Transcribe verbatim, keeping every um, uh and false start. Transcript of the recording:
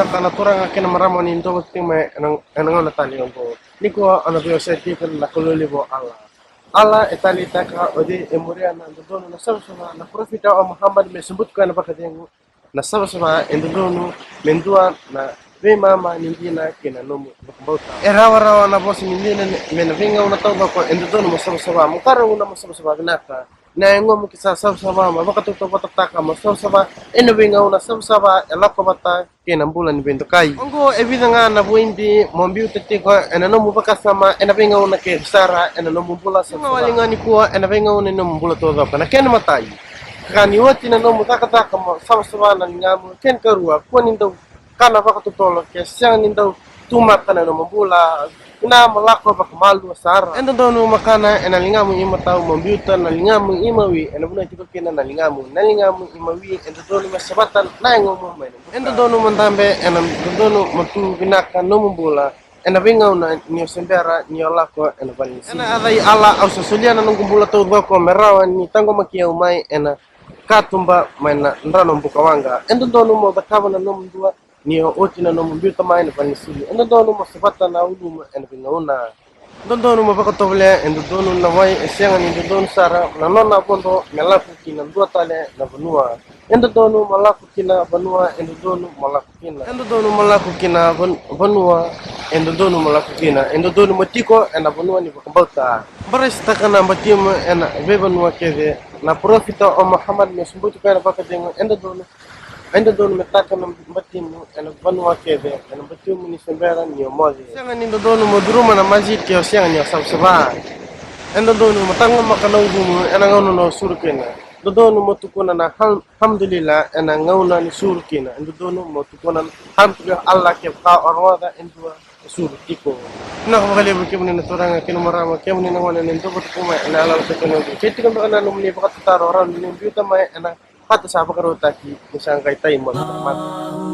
Ka na turaga kei na marama ni dou tiko mai ena, ena gauna tale oqo. Nikua au na veiwasei tiko na Kalou levu o Allah. Allah e taleitaka o cei e muria na dodonu na savasava, na parofita o Muhammad me sobuti koya na vakacegu. Na savasava e dodonu me dua na veimama ni dina kei na nomu vakabauta. E rawarawa na vosa ni dina me na veigauna taucoko e dodonu mo savasava, mo qarauna mo savasava vinaka. Na yagomu ke sa savasava mo vakatautauvatataka mo savasava ena veigauna savasava e lako vata kei na bula ni veidokai. Oqo e vica ga na vuibi mo biuta tiko ena nomu vakasama ena veigauna kece sara ena nomu bula savasava. Wale ga nikua ena veigauna ni nomu bula taucoko. Na kena imatai, ka ni oti na nomu cakacaka mo savasava na ligamu. Kena ikarua, kua ni dau kana vakatotolo ke sega ni dau tumaka na nomu bula. Ina mo lako vakamalua sara. E dodonu mo kana ena ligamu imatau mo biuta na ligamu imawi ena vanua e tiko kina na ligamu. Na ligamu imawi e dodonu me savata na yagomu mai na buka. E dodonu mo dabe ena dodonu mo tu vinaka nomu bula ena veigauna ni o se bera ni o lako ena vale ni sili. Ena yaca i Allah au sa solia na noqu bula taucoko me rawa ni taqomaki au mai ena katuba mai na drano bukawaqa. E dodonu mo cakava na nomu dua ni o oti na nomu biuta mai na vale ni sili. E dodonu mo savata na uluma ena veigauna. Dodonu mo vakatovolea e dodonu na wai e sega ni dodonu sara na nona vodo me lako ki na dua tale na vanua. E dodonu mo lako ki na vanua e dodonu mo lako kina. E dodonu mo lako ki na van-, vanua e dodonu mo lako kina. E dodonu mo tiko ena vanua ni vakabauta. Baraisataka na batimu ena veivanua kece. Na parofita o Muhammad me sobuti koya na vakacegu. E dodonu, e dodonu me taka na batimu ena vanua kece ena batimu ni se bera ni o moce. Sega ni dodonu mo curuma na masjid ke o sega ni o savasava. E dodonu mo taqomaka na ucumu ena gauna ni o suru kina. Dodonu mo tukuna na hal-, Alhamdulillah ena gauna ni suru kina. E dodonu mo tukuna na Alhamdulillah Allah kevaka o rogoca e dua e suru tiko. Vinaka vakalevu kemuni na turaga kei na marama, kemuni na gone ni dou vata tu mai ena yaloyalo sa kena ucu. Ke tiko beka na nomuni vakatataro rawa ni biuta mai ena kata sa vakarautaki ni sa qai tai moce na mata.